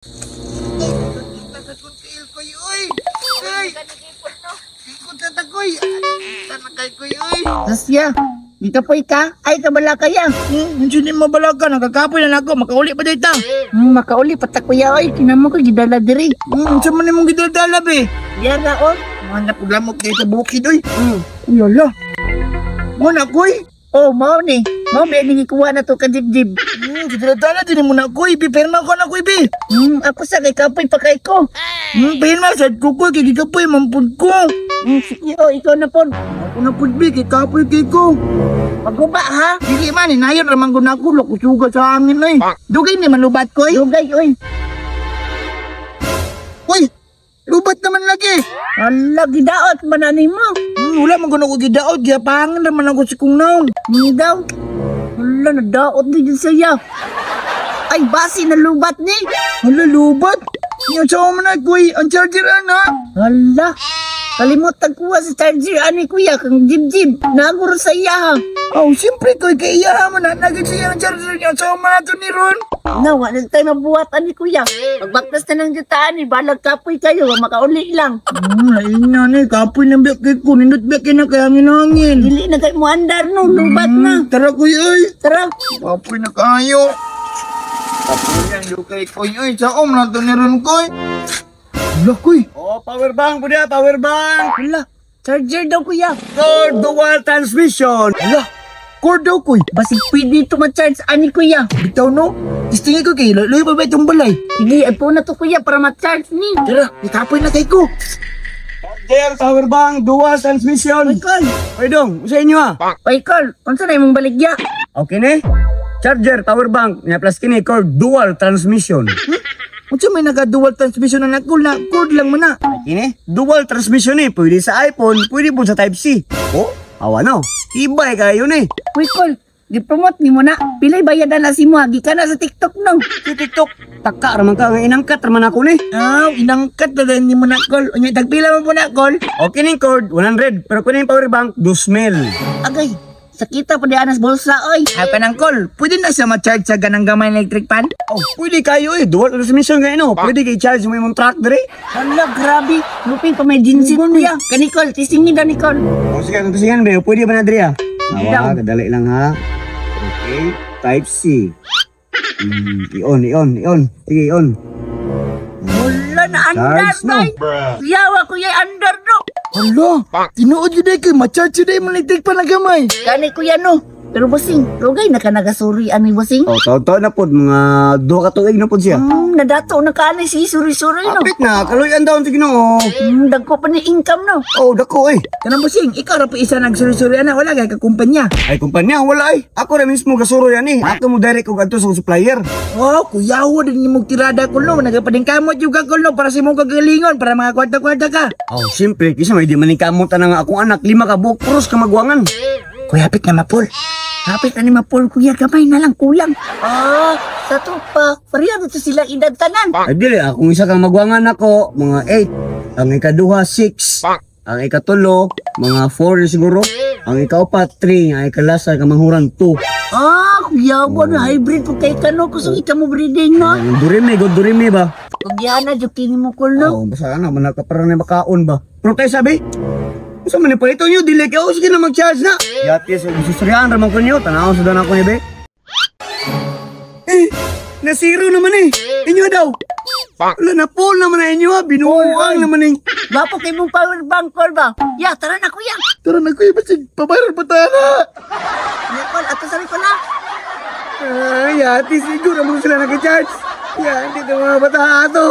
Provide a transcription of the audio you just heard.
Kita sa kong tiil ko, oy. Ay! Ikot sa takoy. Tanakay ko, oy. Sasya, gikapoy ka? Ay, kabala kaya. Unsa ni mabala ka, nagkakapoy na nako, makauli pa dayta. Makauli pa ta kuya oy, kinamo ko gidala diri. Unsa man imong gidala be? Yara oh. Mga lamok kay sa bukid oy. Ulala. Mo na koy. Oh, mao ni. Mao ba ni gikuha na to ka jib-jib. Gidala din mo na koy, bi pirma ko na koy bi. Ako sa kay kapoy pa kay ko. Pirma sad ko koy kay gikapoy man pud ko. Sige oh, ikaw na pod. Ako na pud bi kay kapoy kay ko. Paguba ha. Dili man inayon ra man gud nako kusuga sa hangin oy. Dugay ni malubat koy. Dugay oy. Uy, lubat naman lagi. Ala, gidaot man ani mo. Wala man gud ako gidaot, giapangan ra man ako si kung naong. Daw. Ala, nadaot ni dyan siya. Ay, basi na lubat ni. Hala, lubat. Yung sa man na koy, ang charger ana. Hala. Kalimutan kuha sa charger ani kuya kang jib-jib. Naguro sa iya ha. Oh, siyempre koy kay iya man na nagit siya ang charger niya sa man ato ni Ron. Na, wala tayo mabuhat ani kuya. Pagbaktas na ng jutaan ni balag kapoy kayo, makauli lang. Lain na ni kapoy ng biyak kay ko, nindot biyak kay na kay hangin-hangin. Dili na kayo mo andar no, lubat na. Tara kuy oy. Tara. Kapoy na kayo. Kapoy yan dugay koy oy, sa man ato ni Ron koy. Hala koy. Oh, power bank po niya, power bank. Hala, charger daw kuya. Cord dual transmission. Hala, cord daw koy. Basig pwede ito ma-charge ani kuya. Bitaw no. Tistingin ko kay luy pa ba itong balay? Sige, ay po na to kuya para ma-charge ni. Tara, ikapoy na kay ko. Charger, power bank, dual transmission. Oy, Col. Oy dong, sa inyo ah. Oy, Col, unsa na imong baligya? Okay ni? Charger, power bank, nya plus kini cord dual transmission. Unsa may naka dual transmission na cord na cord lang man na. Ay kini, dual transmission ni, pwede sa iPhone, pwede po sa Type C. Oh, awa no. Iba eh kayo ni. Uy, Col, gipromote ni mo na. Pilay bayad na si mo, gikan na sa TikTok no. Sa TikTok, taka raman ka, nga inangkat raman ako ni. Aw, inangkat na din ni mo na call. Unya tagpila mo po na call. Okay ning cord, 100, pero kunin power bank, 2,000. Agay, sakita pa di anas bulsa oy. Ay pa ng call. Pwede na siya ma-charge sa ganang gamay na electric pan? Oh, pwede kayo eh, dual transmission ngayon no. Pwede kay charge mo imong truck dire. Hala, grabe. Lupin pa may jinsin kuya. Kanikol, tisingin daw Nicole. Oh, sige, tusingan ba? Pwede ba na dire ah? Awa, kadali lang ha. Okay, Type C. I-on, i-on, i-on. Sige, i-on. Wala na andar, Charge, no? bay. Yawa kuya, andar no. Hala, tinuod yun kay ma-charge yun mo electric pan na gamay. Kani kuya no. Pero busing, rugay na ka nagasuri ani busing. Oh, taon-taon na pod mga 2 ka tuig na pod siya. Nadato na ka ani si suri-suri no. Apit na, kaluyan daon sa Ginoo. Dagko pa ni income no. Oh, dako eh. Kanang busing, ikaw ra po isa nagsuri-suri ana, wala kay kakumpanya. Ay, kumpanya, wala ay. Ako ra mismo gasuro yan eh. Ako mo direct og adto sa supplier. Oh, kuyawa din nimo tirada kulo, nagapadingkamot yung ka kulo para sa imong kagalingon, para mga kwarta-kwarta ka. Oh, siyempre, kisa may di maningkamot na nga akong anak, 5 ka buok, puros ka magwangan. Kuya, hapit na mapul. Hapit na ni mapul kuya, gamay na lang kulang. Ah, sa tupa, pareha dito sila edad tanan. Ay, dili, akong isa kang magwangan ako, mga 8. Ang ikaduha, 6. Ang ikatulo, mga 4 siguro. Ang ikaupat, 3. Ang ikalasa, kamanghuran, 2. Ah, kuya, oh. Hybrid po kay kano, kusog ika mo breeding no. Ang durime, good durime ba? Kugyana, jukin mo kulo. Oo, basta ano, manakaparan na makaon ba? Pero tayo sabi, sa man palito nyo, dili kayo, sige na mag-charge na. Yati, so gususuryaan ramang ko nyo, tanaw sa doon ako ni be. Eh, nasiro naman eh. Inyo daw. Wala na po naman na inyo ha, binuang naman eh. Gwapo kay mong power bank call ba? Ya, tara na kuya. Tara na kuya, basig, pabayran pa tayo na. Nicole, ato sa Nicole ha. Ay, yati, siguro mo sila nag-charge. Yan, dito mga bata ato.